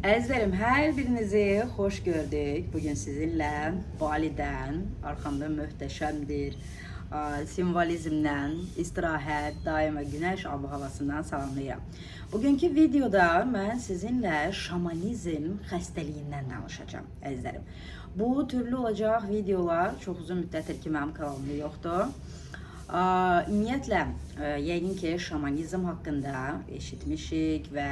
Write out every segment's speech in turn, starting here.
Əzizlərim, hər birinizi xoş gördük. Bugün sizinlə Balidən, arxamda möhtəşəmdir, simvolizmdən, istirahət, daima günəş ab-havasından salamlayıram. Bugünkü videoda mən sizinlə şamanizm xəstəliyindən danışacağam, əzizlərim. Bu türlü olacaq videolar çox uzun müddətdir ki, mənim kanalımda yoxdur. Ümumiyyətlə, yəqin ki, şamanizm haqqında eşitmişik və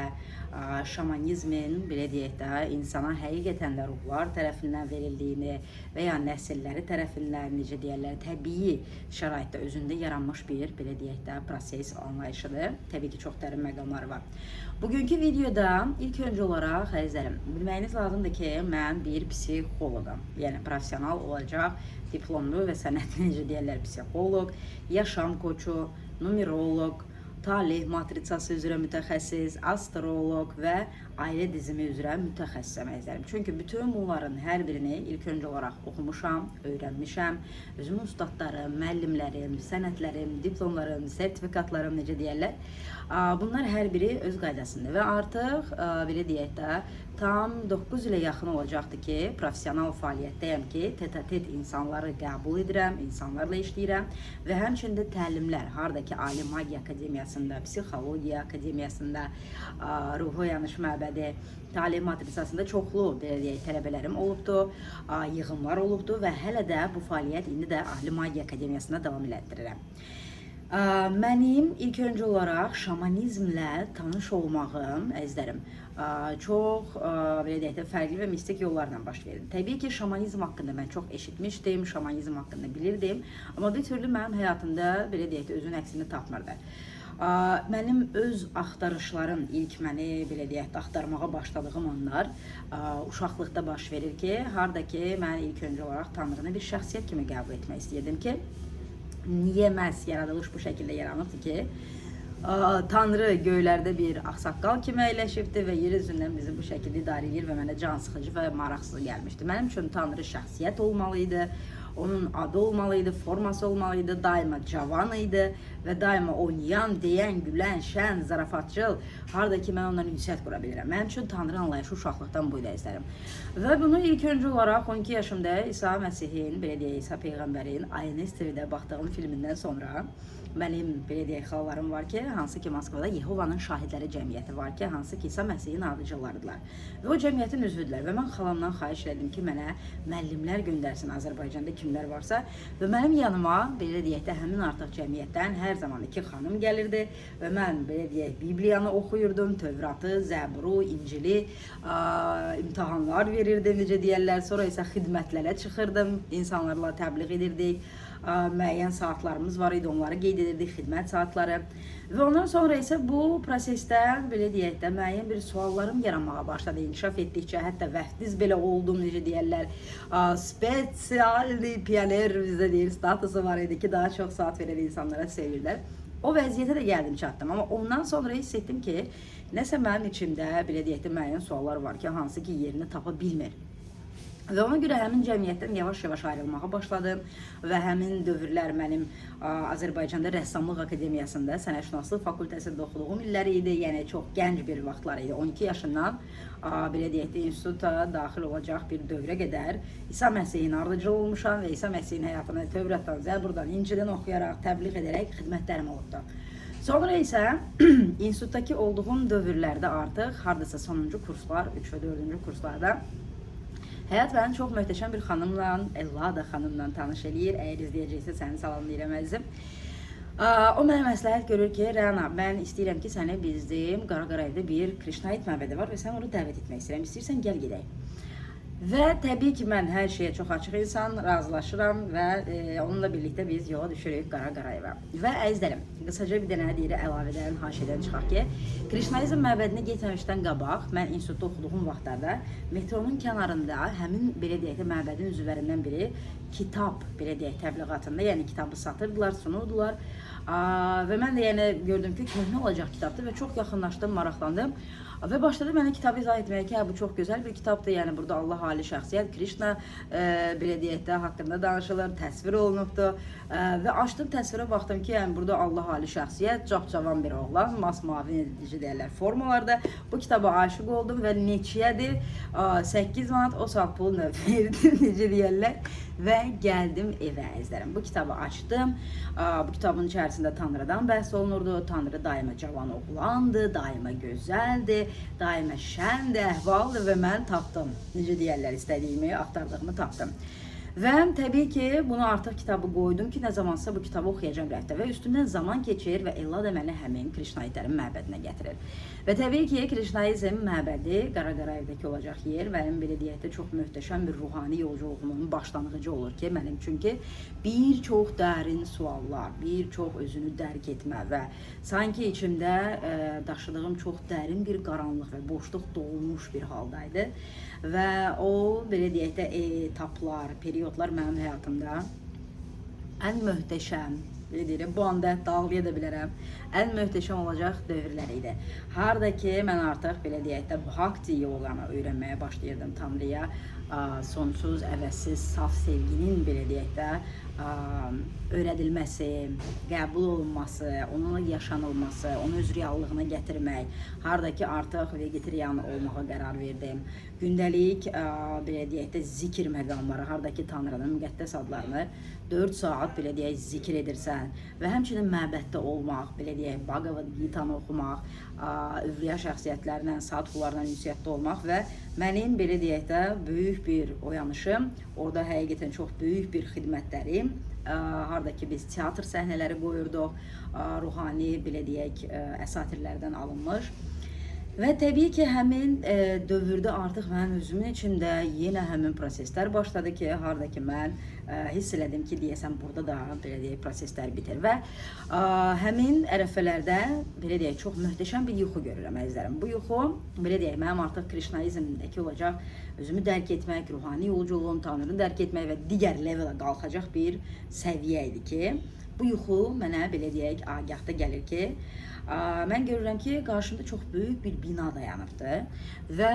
şamanizmin, belə deyək də, insana həqiqətən də ruhlar tərəfindən verildiyini və ya nəsilləri tərəfindən, necə deyərlər, təbii şəraitdə özündə yaranmış bir, belə deyək də, proses anlayışıdır. Təbii ki, çox dərin məqamları var. Bugünkü videoda ilk öncə olaraq, əzizlərim, bilməyiniz lazımdır ki, mən bir psixoloqam. Yəni professional olacaq, diplomlu və sənədli, necə deyərlər, psixoloq, yaşam koçu, numeroloq, talih matritsası üzrə mütəxəssis, astroloq və ailə dizimi üzrə mütəxəssisəm, əzizlərim. Çünki bütün bunların hər birini ilk öncə olaraq oxumuşam, öyrənmişəm. Özümün ustadlarım, müəllimlərim, sənədlərim, diplomlarım, sertifikatlarım, necə deyərlər. Bunlar hər biri öz qaydasında və artıq belə deyək də, tam 9 ilə yaxın olacaqdı ki, professional fəaliyyətdəyəm ki, tet-a-tet insanları qəbul edirəm, insanlarla işləyirəm və həmçinin də təlimlər, harda ki Ali Magiya Akademiyasında, Psixologiya Akademiyasında, Ruhi Oyanış Məbədi, Talih matritsasında çoxlu, belə deyək, tələbələrim olubdu, yığımlar olubdu və hələ də bu fəaliyyət indi də Ali Magiya Akademiyasında davam elətdirirəm. Mənim ilk öncə olaraq şamanizmlə tanış olmağım, əzizlərim, çox belə deyək də, fərqli və mistik yollarla baş verdi. Təbii ki, şamanizm haqqında mən çox eşitmişdim, şamanizm haqqında bilirdim, amma bir türlü mənim həyatımda, belə deyək də, özünün əksini tapmırdı. Mənim öz axtarışlarım ilk məni, belə deyək də, axtarmağa başladığım anlar uşaqlıqda baş verir ki, harda ki mən ilk öncə olaraq Tanrını bir şəxsiyyət kimi qəbul etmək istəyirdim ki, niyə məhz yaradılış bu şəkildə yaranıbdır ki, Tanrı göylərdə bir ağsaqqal kimi əyləşibdir və yer üzündən bizi bu şəkildə idarə edir və mənə can sıxıcı və maraqsız gəlmişdi. Mənim üçün Tanrı şəxsiyyət olmalı idi, onun adı olmalı idi, forması olmalı idi, daima cavan idi və daima oynayan, deyən, gülən, şən, zarafatçıl, harda ki mən ondan ünsiyyət qura bilirəm. Mənim üçün Tanrı anlayışı uşaqlıqdan bu idi, əzizlərim. Və bunu ilk öncə olaraq 12 yaşımda İsa Məsihin, belə deyək, İsa Peyğəmbərin INS TV-də baxdığım filmindən sonra mənim, belə deyək, xalalarım var ki, hansı ki Moskvada Yehovanın Şahidləri cəmiyyəti var ki, hansı ki İsa Məsihin ardıcıllarıdırlar. Və o cəmiyyətin üzvüdürlər və mən xalamdan xahiş elədim ki, mənə müəllimlər göndərsin Azərbaycanda kimlər varsa və mənim yanıma, belə deyək də, həmin artıq cəmiyyətdən hər zaman iki xanım gəlirdi və mən, belə deyək, Bibliyanı oxuyurdum, Tövratı, Zəburu, İncili, imtahanlar verirdim, necə deyərlər. Sonra isə xidmətlərə çıxırdım, insanlarla təbliğ edirdik. Müəyyən saatlarımız var idi, onları qeyd edirdik, xidmət saatları. Və ondan sonra isə bu prosesdə, belə deyək də, müəyyən bir suallarım yaranmağa başladı. İnkişaf etdikcə hətta vəftiz belə oldum, necə deyərlər. Spesialli pioner bizdə deyir, statusu var idi ki, daha çox saat verən insanlara sevirlər. O vəziyyətə də gəldim, çatdım. Amma ondan sonra hiss etdim ki, nəsə mənim içimdə, belə deyək də, müəyyən suallar var ki, hansı ki yerini tapa bilmir. Və ona görə həmin cəmiyyətdən yavaş-yavaş ayrılmağa başladım və həmin dövrlər mənim Azərbaycanda Rəssamlıq Akademiyasında Sənətşünaslıq fakültəsində oxuduğum illər idi. Yəni çox gənc bir vaxtlar idi. 12 yaşından, belə deyək də, instituta daxil olacaq bir dövrə qədər İsa Məsihin ardıcıl olmuşam və İsa Məsihin həyatını Tövratdan, Zəburdan, İncildən oxuyaraq, təbliğ edərək xidmətlərim olubdu. Sonra isə institutdakı olduğum dövrlərdə artıq hardasa sonuncu kurslar, 3 və 4-cü kurslarda həyat məni çox möhtəşəm bir xanımla, Ellada xanımla tanış eləyir. Əgər izləyəcəksə səni salamlayıram, əzizim. O mənə məsləhət görür ki, Rəna, mən istəyirəm ki, səni bizim Qara Qarayevdə bir Krişnait məbədi var və sən onu dəvət etmək istəyirəm. İstəyirsən gəl gedək. Və təbii ki, mən hər şeyə çox açıq insan, razılaşıram və onunla birlikdə biz yola düşürük Qara Qarayevə. Və əzizlərim, qısaca bir dənə deyir, əlavədən, haşiyədən çıxaq ki, Krişnaizm məbədinə getməmişdən qabaq, mən institutda oxuduğum vaxtlarda metronun kənarında həmin, belə deyək də, məbədin üzvlərindən biri kitab, belə deyək, təbliğatında, yəni kitabı satırdılar, sunurdular. Və mən də yəni gördüm ki, köhnə olacaq kitabdır və çox yaxınlaşdım, maraqlandım. Və başladı mənə kitabı izah etməyə ki, hə, bu çox gözəl bir kitabdır. Yəni burada Allah ali şəxsiyyət Krishna belə deyək də haqqında danışılır, təsvir olunubdur. Və açdım təsvirə baxdım ki, yəni burada Allah ali şəxsiyyət, cap-cavan bir oğlan, masmavi necə deyirlər formalarda. Bu kitaba aşiq oldum və neçəyədir? 8 manat o saat pul nə verdim, necə deyirlər və gəldim evə əzizlərim. Bu kitabı açdım. Bu kitabın içərisində Tanrıdan bəhs olunurdu. Tanrı daima cavan oğlandı, daima gözəldi, daima şəndir, əhvaldır və mən tapdım. Necə deyərlər, istədiyimi, axtardığımı tapdım. Və təbii ki, bunu artıq kitabı qoydum ki, nə zamansa bu kitabı oxuyacağam rəfdə və üstündən zaman keçir və Ella da məni həmin Krishnaitlərin məbədinə gətirir. Və təbii ki, Krishnaizm məbədi Qara Qarayevdəki olacaq yer mənim belə deyək də çox möhtəşəm bir ruhani yolculuğumun başlanğıcı olur ki, mənim çünki bir çox dərin suallar, bir çox özünü dərk etmə və sanki içimdə daşıdığım çox dərin bir qaranlıq və boşluq dolmuş bir haldaydı. Və o belə deyək də etaplar, periodlar mənim həyatımda ən möhtəşəm, belə deyirəm, bu anda hətta ağlaya da bilərəm, ən möhtəşəm olacaq dövrlər idi. Harda ki, mən artıq belə deyək də bhakti yoğanı öyrənməyə başlayırdım Tanrıya, sonsuz, əvəzsiz, saf sevginin belə deyək də öyrədilməsi, qəbul olunması, onunla yaşanılması, onu öz reallığına gətirmək, harda ki artıq vegetarian olmağa qərar verdim. Gündəlik belə deyək də zikir məqamları, harda ki Tanrının müqəddəs adlarını 4 saat belə deyək zikir edirsən və həmçinin məbəddə olmaq, belə deyək Bhagavad Gita-nı oxumaq, övliya şəxsiyyətlərlə, sadhularla ünsiyyətdə olmaq və mənim belə deyək də böyük bir oyanışım, orada həqiqətən çox böyük bir xidmətlərim, harda ki biz teatr səhnələri qoyurduq, ruhani belə deyək əsatirlərdən alınmış. Və təbii ki, həmin dövrdə artıq mənim özümün içində yenə həmin proseslər başladı ki, harda ki mən hiss elədim ki, deyəsən burada da belə deyək proseslər bitir və həmin ərəfələrdə belə deyək çox möhtəşəm bir yuxu görürəm əzizlərim. Bu yuxu belə deyək mənim artıq Krishnaizmdəki olacaq özümü dərk etmək, ruhani yolculuğum, Tanrını dərk etmək və digər levelə qalxacaq bir səviyyə idi ki, bu yuxu mənə belə deyək agahda gəlir ki, mən görürəm ki, qarşımda çox böyük bir bina dayanıbdır və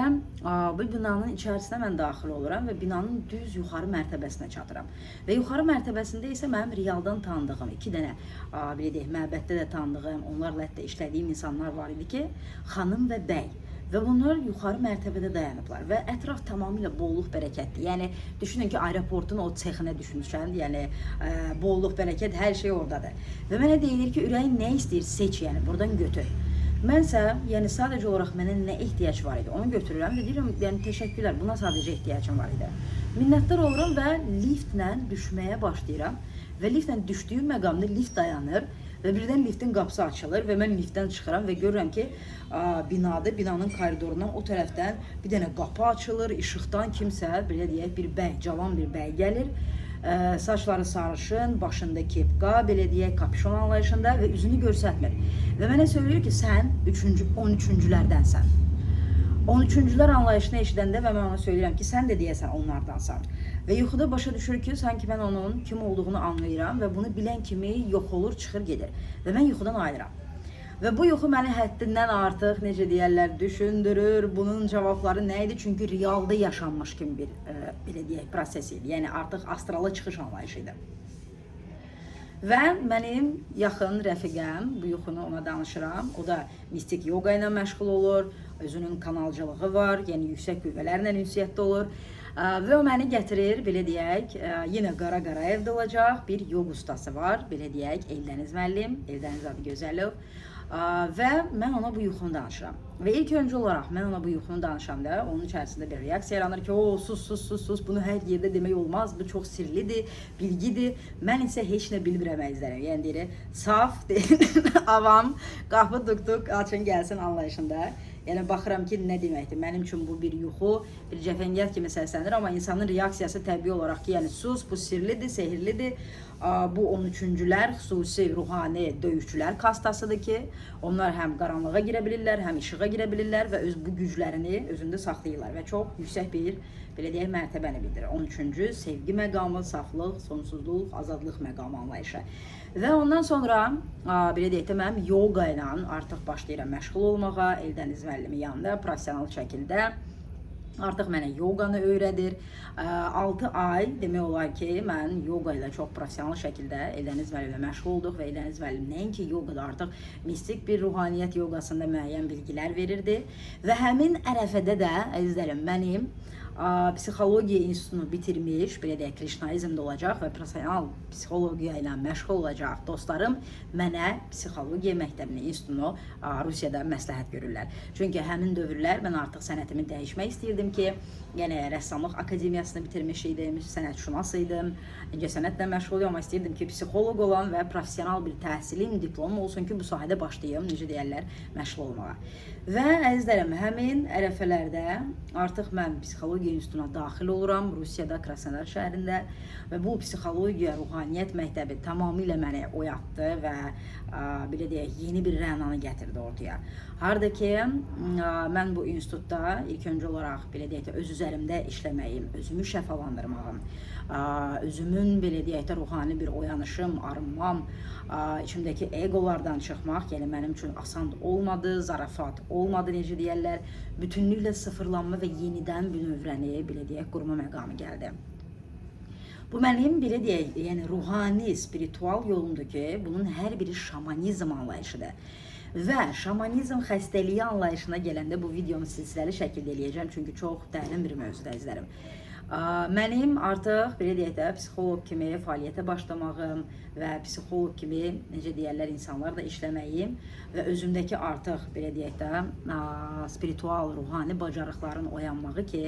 bu binanın içərisinə mən daxil oluram və binanın düz yuxarı mərtəbəsinə çatıram. Və yuxarı mərtəbəsində isə mənim realdan tanıdığım iki dənə, belə deyək, məbəddə də tanıdığım, onlarla hətta işlədiyim insanlar var idi ki, xanım və bəy. Və bunlar yuxarı mərtəbədə dayanıblar və ətraf tamamilə bolluq bərəkətdir. Yəni düşünün ki, aeroportun o sexinə düşmüşəm. Yəni bolluq, bərəkət hər şey oradadır. Və mənə deyilir ki, ürəyin nə istəyir seç, yəni buradan götür. Mənsə, yəni sadəcə olaraq mənə nə ehtiyac var idi, onu götürürəm və deyirəm, yəni təşəkkürlər, buna sadəcə ehtiyacım var idi. Minnətdar oluram və liftlə düşməyə başlayıram və liftlə düşdüyüm məqamda lift dayanır və birdən liftin qapısı açılır və mən liftdən çıxıram və görürəm ki, binada, binanın koridorundan o tərəfdən bir dənə qapı açılır, işıqdan kimsə, belə deyək, bir bəy, cavan bir bəy gəlir. Saçları sarışın, başında kepka, belə deyək, kapüşon anlayışında və üzünü göstərmir. Və mənə söylüyor ki, sən 13-cülərdənsən. 13-cülər anlayışını eşidəndə və mən ona söyləyirəm ki, sən də deyəsən onlardansan. Və yuxuda başa düşür ki, sanki mən onun kim olduğunu anlayıram və bunu bilən kimi yox olur, çıxır gedir. Və mən yuxudan ayılıram. Və bu yuxu məni həddindən artıq, necə deyərlər, düşündürür. Bunun cavabları nə idi? Çünki realda yaşanmış kimi bir belə deyək, proses idi. Yəni artıq astrala çıxış anlayışı idi. Və mənim yaxın rəfiqəm, bu yuxunu ona danışıram. O da mistik yoga ilə məşğul olur, özünün kanalcılığı var, yəni yüksək qüvvələrlə ünsiyyətdə olur. Və o məni gətirir, belə deyək, yenə Qara Qarayevdə olacaq bir yoga ustası var, belə deyək, Eldəniz müəllim, Eldəniz adı Gözəlov. Və mən ona bu yuxunu danışıram. Və ilk öncə olaraq mən ona bu yuxunu danışanda onun içərisində bir reaksiya yaranır ki, o sus sus sus sus, bunu hər yerdə demək olmaz, bu çox sirlidir, bilgidir. Mən isə heç nə bilmirəm əzizlərim. Yəni deyir, saf, deyir, avam, qapı tuk-tuk açın gəlsin anlayışında. Yəni baxıram ki, nə deməkdir? Mənim üçün bu bir yuxu, bir cəfəngiyat kimi səslənir, amma insanın reaksiyası təbii olaraq ki, yəni sus, bu sirlidir, sehirlidir. Bu 13-cülər xüsusi ruhani döyüşçülər kastasıdır ki, onlar həm qaranlığa girə bilirlər, həm işığa girə bilirlər və öz bu güclərini özündə saxlayırlar və çox yüksək bir belə deyək mərtəbəni bildirir. 13-cü sevgi məqamı, saflıq, sonsuzluq, azadlıq məqamı anlayışı. Və ondan sonra belə deyək də mənim yoga ilə artıq başlayıram məşğul olmağa. Eldəniz müəllim müəllimi yanında professional şəkildə artıq mənə yoqanı öyrədir. 6 ay demək olar ki, mən yoqa ilə çox professional şəkildə Eldəniz müəllimlə məşğul olduq və Eldəniz müəllim nəinki yoqada artıq mistik bir ruhaniyyət yoqasında müəyyən bilgilər verirdi və həmin ərəfədə də əzizlərim mənim psixologiya institutunu bitirmiş, belə deyək, Krishnaizmdə olacaq və professional psixologiya ilə məşğul olacaq dostlarım mənə psixologiya məktəbini, institutunu Rusiyada məsləhət görürlər. Çünki həmin dövrlər mən artıq sənətimi dəyişmək istəyirdim ki, yəni rəssamlıq akademiyasını bitirmiş idim, sənətşünas idim, incəsənətlə məşğul idim, amma istəyirdim ki, psixoloq olan və professional bir təhsilim, diplomum olsun ki, bu sahədə başlayım, necə deyərlər, məşğul olmağa. Və əzizlərim, həmin ərəfələrdə artıq mən psixologiya institutuna daxil oluram Rusiyada, Krasnodar şəhərində və bu psixologiya, ruhaniyyət məktəbi tamamilə məni oyatdı və belə deyək, yeni bir rənanı gətirdi ortaya. Harda ki, mən bu institutda ilk öncə olaraq belə deyək də öz üzərimdə işləməyim, özümü şəfalandırmağım, özümün belə deyək də ruhani bir oyanışım, arınmam, içimdəki egolardan çıxmaq, yəni mənim üçün asan olmadı, zarafat olmadı, necə deyərlər, bütünlüklə sıfırlanma və yenidən bir növrəni, belə deyək, qurma məqamı gəldi. Bu mənim belə deyək, yəni ruhani, spiritual yolumdur ki, bunun hər biri şamanizm anlayışıdır. Və şamanizm xəstəliyi anlayışına gələndə bu videomu silsiləli şəkildə eləyəcəm, çünki çox dərin bir mövzudur əzizlərim. Mənim artıq belə deyək də psixoloq kimi fəaliyyətə başlamağım və psixoloq kimi necə deyərlər insanlarla işləməyim və özümdəki artıq belə deyək də spiritual, ruhani bacarıqların oyanmağı ki,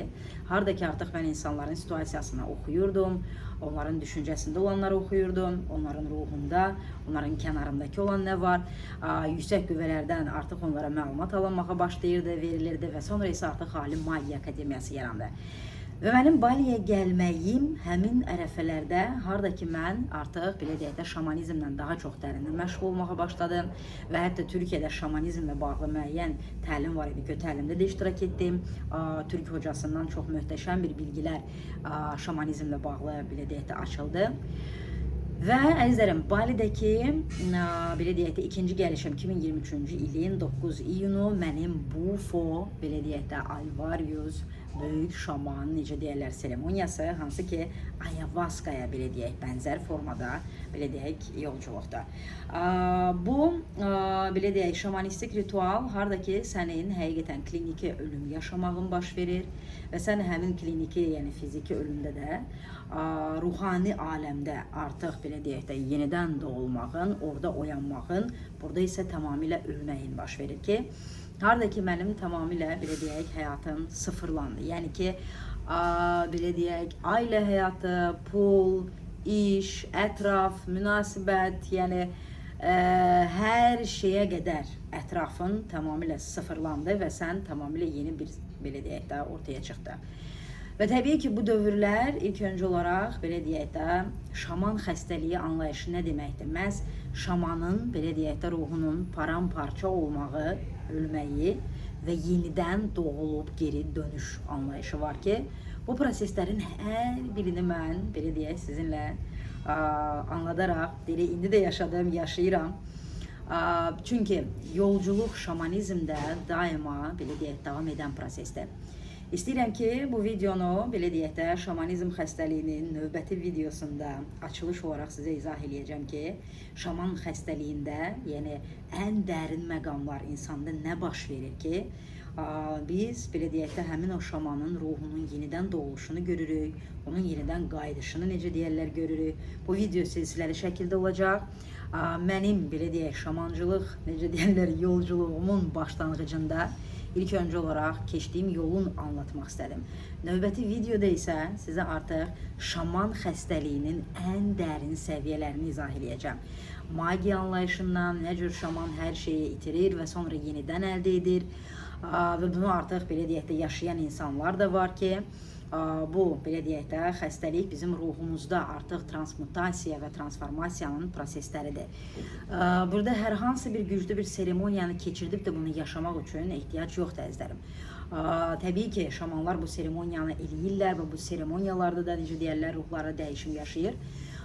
harda ki artıq mən insanların situasiyasını oxuyurdum, onların düşüncəsində olanları oxuyurdum, onların ruhunda, onların kənarındakı olan nə var, yüksək qüvvələrdən artıq onlara məlumat alınmağa başlayırdı, verilirdi və sonra isə artıq Ali Magiya Akademiyası yarandı. Və mənim Baliyə gəlməyim həmin ərəfələrdə, harda ki mən artıq belə deyək də şamanizmlə daha çox dərindən məşğul olmağa başladım və hətta Türkiyədə şamanizmlə bağlı müəyyən təlim var idi ki, o təlimdə də iştirak etdim. Türk hocasından çox möhtəşəm bir bilgilər şamanizmlə bağlı belə deyək də açıldı. Və əzizlərim, Balidəki belə deyək də ikinci gəlişim 2023-cü ilin 9 iyunu mənim Bufo, belə deyək də Alvarius böyük şaman, necə deyərlər, seremoniyası, hansı ki ayahuascaya belə deyək, bənzər formada, belə deyək, yolculuqdur. Bu belə deyək, şamanistik ritual harda ki sənin həqiqətən kliniki ölüm yaşamağın baş verir və sən həmin kliniki, yəni fiziki ölümdə də ruhani aləmdə artıq belə deyək də yenidən doğulmağın, orada oyanmağın, burada isə tamamilə ölməyin baş verir ki, harda ki mənim tamamilə belə deyək həyatım sıfırlandı. Yəni ki, belə deyək, ailə həyatı, pul, iş, ətraf, münasibət, yəni hər şeyə qədər ətrafın tamamilə sıfırlandı və sən tamamilə yeni bir belə deyək də ortaya çıxdı. Və təbii ki, bu dövrlər ilk öncə olaraq belə deyək də şaman xəstəliyi anlayışı nə deməkdir? Məhz şamanın belə deyək də ruhunun paramparça olmağı, ölməyi və yenidən doğulub geri dönüş anlayışı var ki, bu proseslərin hər birini mən belə deyək sizinlə anladaraq, deyək indi də yaşadım, yaşayıram. Çünki yolculuq şamanizmdə daima belə deyək davam edən prosesdir. İstəyirəm ki, bu videonu belə deyək də şamanizm xəstəliyinin növbəti videosunda açılış olaraq sizə izah eləyəcəm ki, şaman xəstəliyində, yəni ən dərin məqamlar insanda nə baş verir ki, biz belə deyək də həmin o şamanın ruhunun yenidən doğuluşunu görürük, onun yenidən qayıdışını necə deyərlər görürük. Bu video silsiləli şəkildə olacaq. Mənim belə deyək şamancılıq, necə deyərlər, yolculuğumun başlanğıcında ilk öncə olaraq keçdiyim yolun anlatmaq istədim. Növbəti videoda isə sizə artıq şaman xəstəliyinin ən dərin səviyyələrini izah eləyəcəm. Magiya anlayışından nə cür şaman hər şeyi itirir və sonra yenidən əldə edir. Və bunu artıq belə deyək də yaşayan insanlar da var ki, bu belə deyək də xəstəlik bizim ruhumuzda artıq transmutasiya və transformasiyanın prosesləridir. Burada hər hansı bir güclü bir seremoniyanı keçirdib də bunu yaşamaq üçün ehtiyac yoxdur əzizlərim. Təbii ki, şamanlar bu seremoniyanı eləyirlər və bu seremoniyalarda da necə deyərlər, ruhlara dəyişim yaşayır.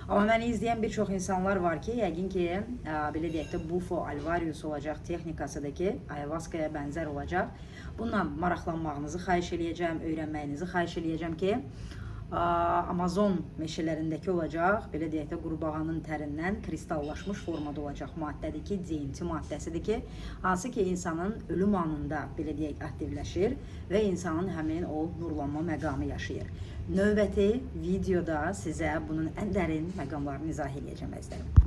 Amma məni izləyən bir çox insanlar var ki, yəqin ki, belə deyək də Bufo Alvarius olacaq texnikasıdır ki, ayahuascaya bənzər olacaq. Bununla maraqlanmağınızı xahiş eləyəcəm, öyrənməyinizi xahiş eləyəcəm ki, Amazon meşələrindəki olacaq, belə deyək də qurbağanın tərindən kristallaşmış formada olacaq maddədir ki, DMT maddəsidir ki, hansı ki insanın ölüm anında belə deyək aktivləşir və insanın həmin o nurlanma məqamı yaşayır. Növbəti videoda sizə bunun ən dərin məqamlarını izah eləyəcəm əzizlərim.